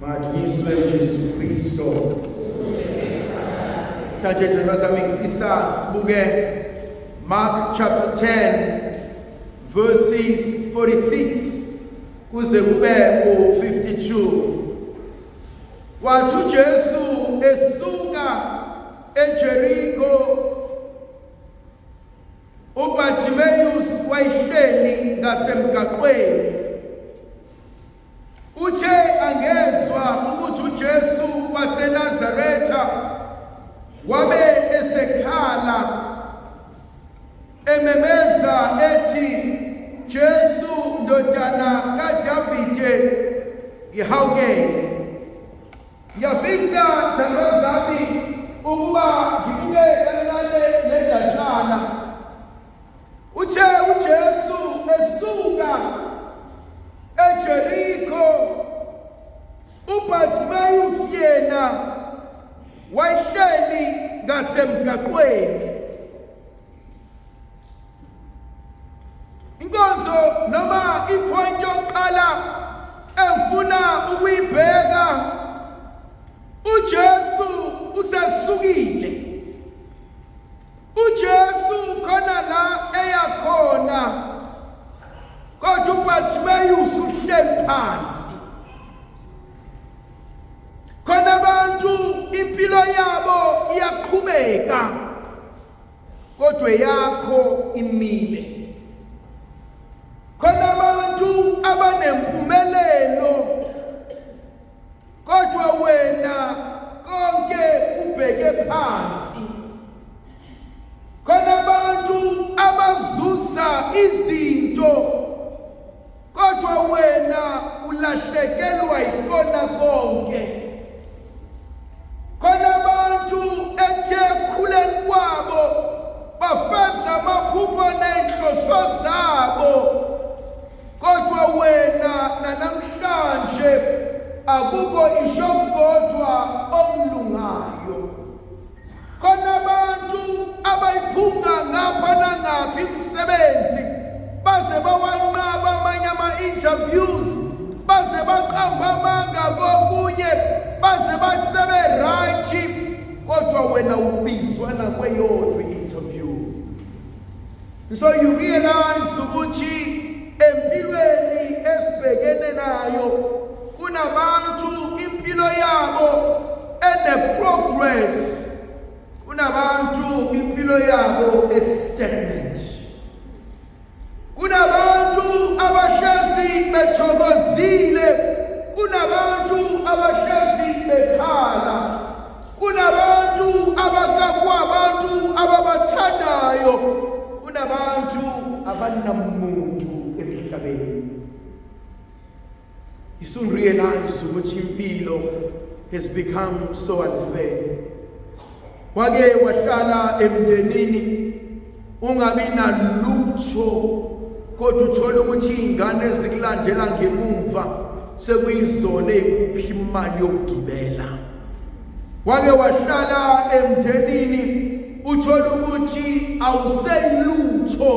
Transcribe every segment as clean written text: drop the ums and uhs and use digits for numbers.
Madunyiswe uJesu Kristo. Mhlanje thina zami ngifisa sibuke Mark chapter 10 verses 46 kuze kube ku-52. Wathi uJesu esuka eJeriko uBartimeus wayehleli ngasemgaqweni. Uthe angezwa ukuthi uJesu waseNazaretha wabe esekhala ememeza ethi Jesu ndodana kaDavide ngihawukele. Ngiyafisa thandwa zami ukuba ngibuke kancane le ndatshana. Uthe uJesu esuka eJeriko uBartimeus yena wayehleli ngasemgaqweni. Inkonzo noma ipoint yokuqala engifuna ukuyibheka uJesu usesukile. uJesu khona la eya khona kodwa uBartimeus uhleli phansi khona abantu impilo yabo iyaqhubeka kodwa yakho imile khona abantu abanempumelelo kodwa wena konke ubheke phansi khona abantu abazuza izinto kodwa wena ulahlekelwa yikona konke khona abantu ethe ekhuleni kwabo bafeza amaphupho nezinhloso zabo Kodwa wena nanamhlanje akukho isho kodwa okulungayo. Khona abantu abayiphunga ngapha nangaphi imisebenzi baze bawanqaba amanye ama-interviews baze baqamba amanga kokunye baze bathi sebe-right kodwa wena ubizwa nakweyodwa i-interview. So you realize ukuthi empilweni esibhekene nayo kunabantu impilo yabo ene progress kunabantu impilo yabo estagnant kunabantu abahlezi bethokozile kunabantu abahlezi bekhala Kunabantu abakakwa abantu ababathandayo, kunabantu abanamuntu emhlabeni. You soon realize ukuthi impilo has become so unfair. Wake wahlala emndenini ungabi nalutho kodwa uthola ukuthi izingane ezikulandela ngemumva sekuyizona ezikuphi imali yokugibela. Wake wahlala emndenini uthola ukuthi awuselutho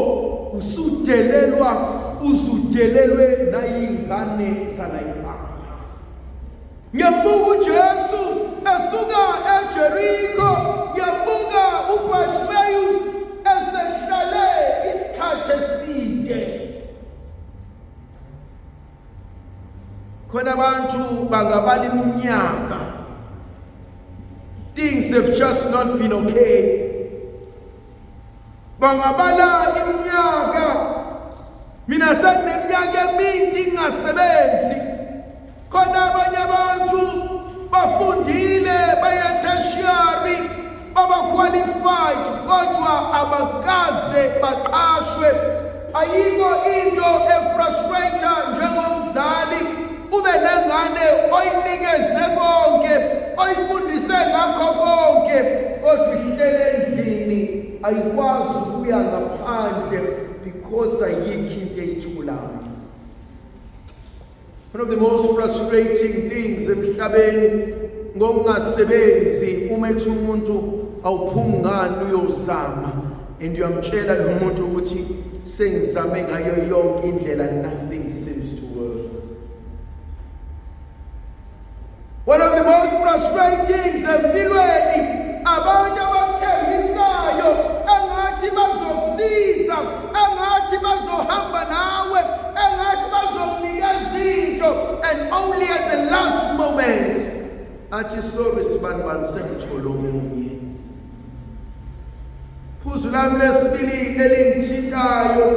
usudelelwa usudelelwe nayingane zalayikhaya. Ngiyambuka uJesu esuka eJeriko, ngiyambuka uBartimeus esehlale isikhathi eside. Khona abantu bangabala iminyaka. Things have just not been okay. Bangabala iminyaka. Mina sengineminyaka eminingi ngingasebenzi. Khona abanye abantu bafundile baya tertiary baba qualified kodwa abakaze baqashwe. Ayikho into efrustrator njengomzali ube nengane oyinikeze konke oyifundise ngakho konke kodwa ihlele endlini ayikwazi ukuya ngaphandle because ayikho into eyithulayo. One of the most frustrating things emhlabeni ngokungasebenzi uma ethi umuntu awuphumi ngani uyozama and uyamtshela lo muntu ukuthi sengizame ngayo yonke indlela nothing seems to work. One of the most frustrating empilweni abantu abakuthembisayo engathi bazokusiza, engathi bazohamba nawe, engathi bazokunikeza into and only at the last moment athi sorry sibanibani sengithola omunye. Phuzu lami lesibili elingithintayo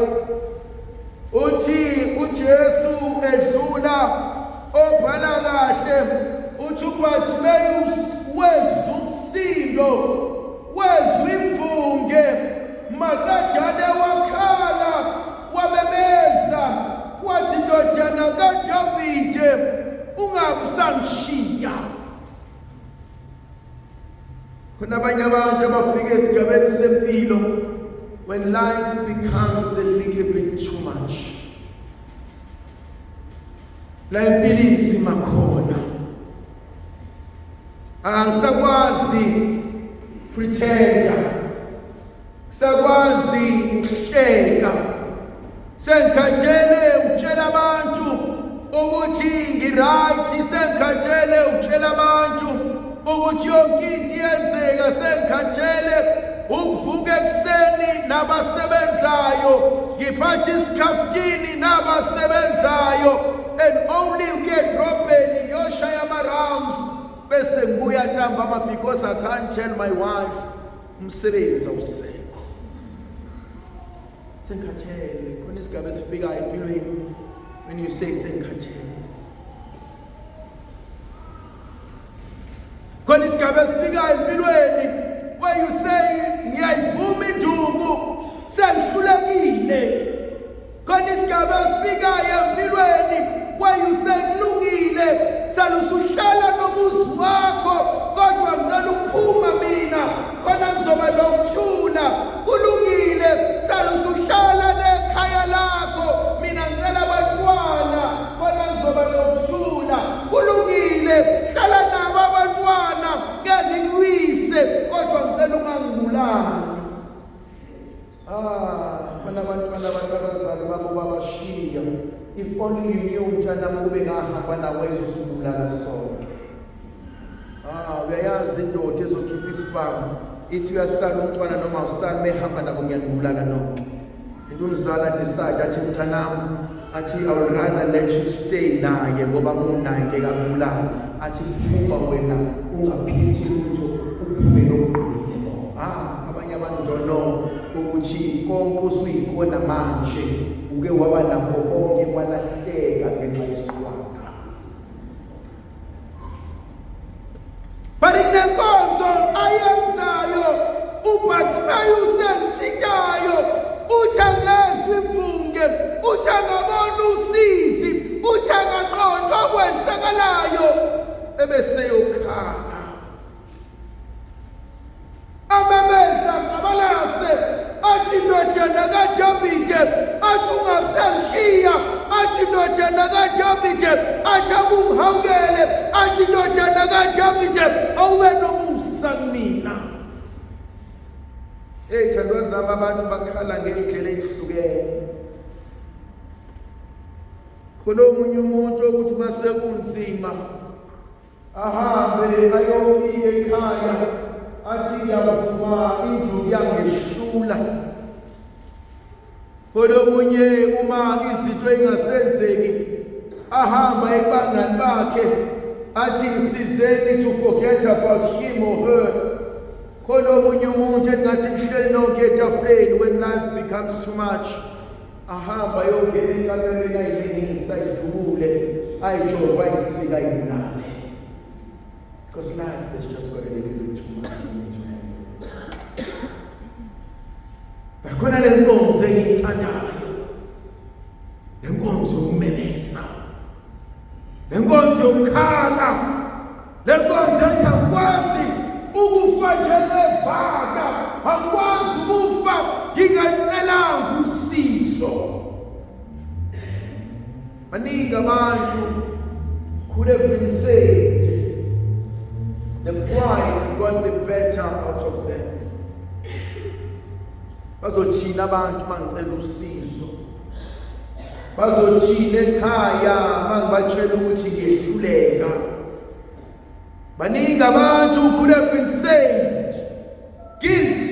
uthi uJesu edlula obhala kahle uthi uBartimeus wezwa umsindo wezwa imvunge makadane wakhala wamemeza wathi ndodana kaDavide ungabusangishiya. Khona abanye abantu abafika esigabeni sempilo when life becomes a little bit too much. La impilo inzima khona. Angisakwazi pretender. Sakwazi ukuhleka. Sengikhathele ukutshela abantu ukuthi ngiright, sengikhathele ukutshela abantu ukuthi yonke into iyenzeka, sengikhathele ukuvuka ekuseni nabasebenzayo, ngiphathe isikhaftini nabasebenzayo and only ukuya edrobheni ngiyoshaya ama-rounds bese ngibuya ntambama because I can't tell my wife umsebenzi awusekho. Sengikhathele. Khona isigaba esifikayo empilweni when you say sengikhathele. Khona isigaba esifikayo empilweni where you say ngiyayivuma induku sengihlulekile. Khona isigaba esifikayo empilweni where you say kulungile salusuhlala nomuzi wakho kodwa ngicela ukuphuma mina khona ngizoba nokuthula. Kulungile salusuhlala nekhaya lakho mina ngicela abantwana khona ngizoba nokuthula. Kulungile hlala nabo abantwana ngeke ngikulwise kodwa ngicela ungangibulali. Ah, khona abantwana abathi abazali babo babashiya. If only you knew mntanami ukube ngahamba nawe ezosibulala sonke. Ah, uyayazi indoda ezokhipha isibhamu ithi uyasala umntwana noma awusali mehamba nabo ngiyanibulala nonke. Into umzali adecide athi mntanami athi I would rather let you stay naye ngoba munaye ngeke akubulale. Athi phuma wena ungaphethi lutho uphume nokugqile. Ah, abanye abantu don't know ukuthi konke osuyikona manje uke waba nakho konke kwalahleka ngenxa yesiqhwaga. But inenkonzo ayenzayo uBartimeus engithintayo uthi angezwa imvunge uthi angabona usizi uthi angaqonda okwenzakalayo ebeseyokhala amemeza abalase athi ndodana kaDavide athi ungasangishiya athi ndodana kaDavide athi akungihawukele athi ndodana kaDavide awube nomusa kumina. Hey thandwa zami abantu bakhala ngey'ndlela ey'hlukene. Khona omunye umuntu okuthi uma sekunzima ahambe ayobika ekhaya athi ngiyavuma induku yangehlula. Khona omunye uma izinto ingasenzeki ahamba ebangani bakhe athi ngisizeni to forget about him or her. Khona omunye umuntu engathi nihleli nonke etafuleni when life becomes too much ahamba ayongena ekamereni ayilengisa ayidubule ayijove ayisika ayibulale because life has just got a little bit too much for me to handle. Khona le nkonzo engiyithandayo, le nkonzo yokumemeza, le nkonzo yokukhala, le nkonzo ethi angikwazi ukufa njengevaka, angikwazi ukufa ngingacelanga usizo. Baningi abantu could have been saved. The pride got the better out of them. Bazothina abantu mangicela usizo. Bazothina ekhaya mangibatshela ukuthi ngiyehluleka. Baningi abantu who could have been saved. Guilt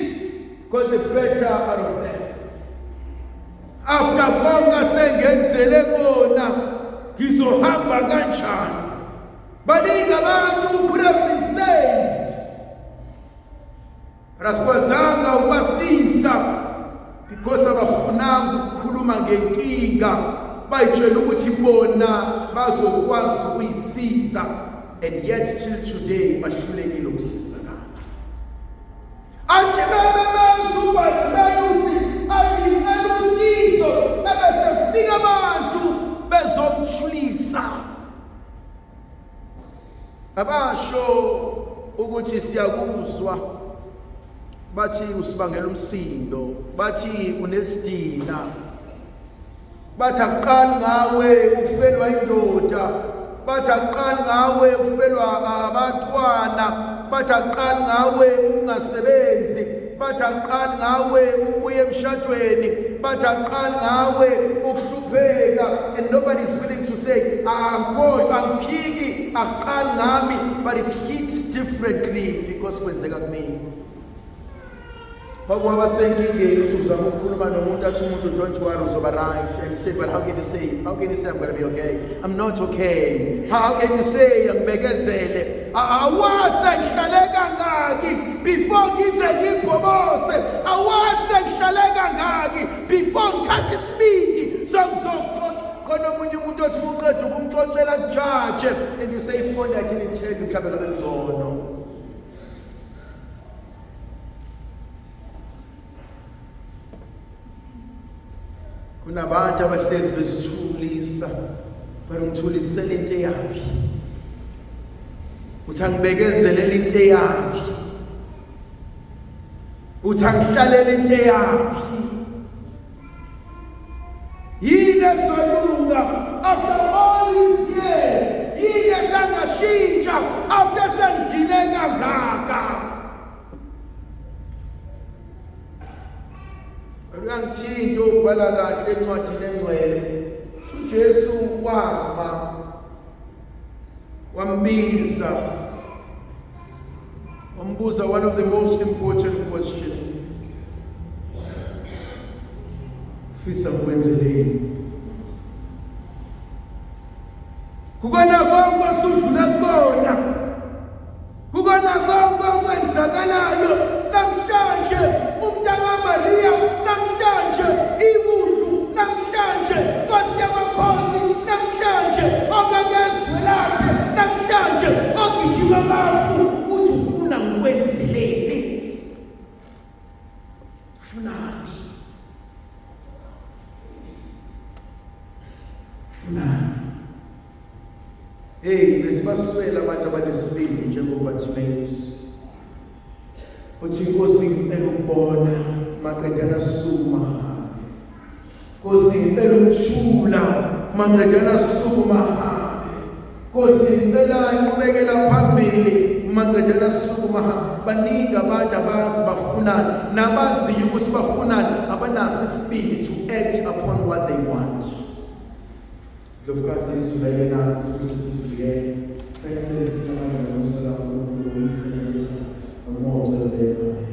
got the better out of them. After konke sengenzele kona ngizohamba kanjani? Baningi abantu who could have been saved. Asikwazanga ukubasiza because abafunanga ukukhuluma ngenkinga bayitshela ukuthi bona bazokwazi ukuyisiza and yet till today bahlulekile ukusizakala. Athi bememeza uBartimeus athi ngicela usizo ebese kufika abantu bezomthulisa. Abasho ukuthi siyakuzwa bathi usibangela umsindo bathi unesidina bathi akuqali ngawe ukufelwa indoda bathi akuqali ngawe ukufelwa abantwana bathi akuqali ngawe ukungasebenzi bathi akuqali ngawe ukuya emshadweni bathi akuqali ngawe ukuhlupheka and nobody is willing to say angikho angiphiki akuqali ngami but it hits differently because kwenzeka kumina. Kwakwaba senkingeni uthi uzama ukukhuluma nomuntu athi umuntu don't worry uzoba right and you say but how can you say how can you say I'm going to be okay I'm not okay how can you say angibekezele awase ngihlale kangaki before ngize ngibhobose awase ngihlale kangaki before ngithathe isibindi sokuzoxoxa khona omunye umuntu othi uqeda ukumxoxela kujaje and you say if only I didn't tell you mhlawumbe ngabe ngcono. Kunabantu abahlezi besithulisa barungithulisela into eyaphi uthi angibekezelela into eyaphi uthi angihlalele into eyaphi yini ezolunga after all these years yini esangashintsha after sengigile kangaka Uyangithinta ubhala kahle encwadini engcwele uJesu wama wambiza wambuza one of the most important question fisa ngikwenzeleni kukona konke osudlula kukona kukona konke okwenzakalayo namhlanje umntakaMariya namhlanje iwundlu namhlanje nkosi yamakhosi namhlanje okekezwe lakhe namhlanje ogijima amafu uthi ufuna ngikwenzeleni funani funani hey besibaswela abantu abanesibindi njengoBartimaeus uthi inkosi ngicela ukubona maqedana sukuma hambe Nkosi ngicela ukuthula maqedana sukuma hambe Nkosi ngicela inqubekela phambili maqedana sukuma hambe baningi abantu abazi bafunani nabaziyo ukuthi bafunani abanaso isibindi to act upon what they want. Ndlovukazi izulu ayibenathi sibuse sizivikele sikhanyisele sithi amandla nomusa kaNkulunkulu oyise noMoya oNgcwele. Amen.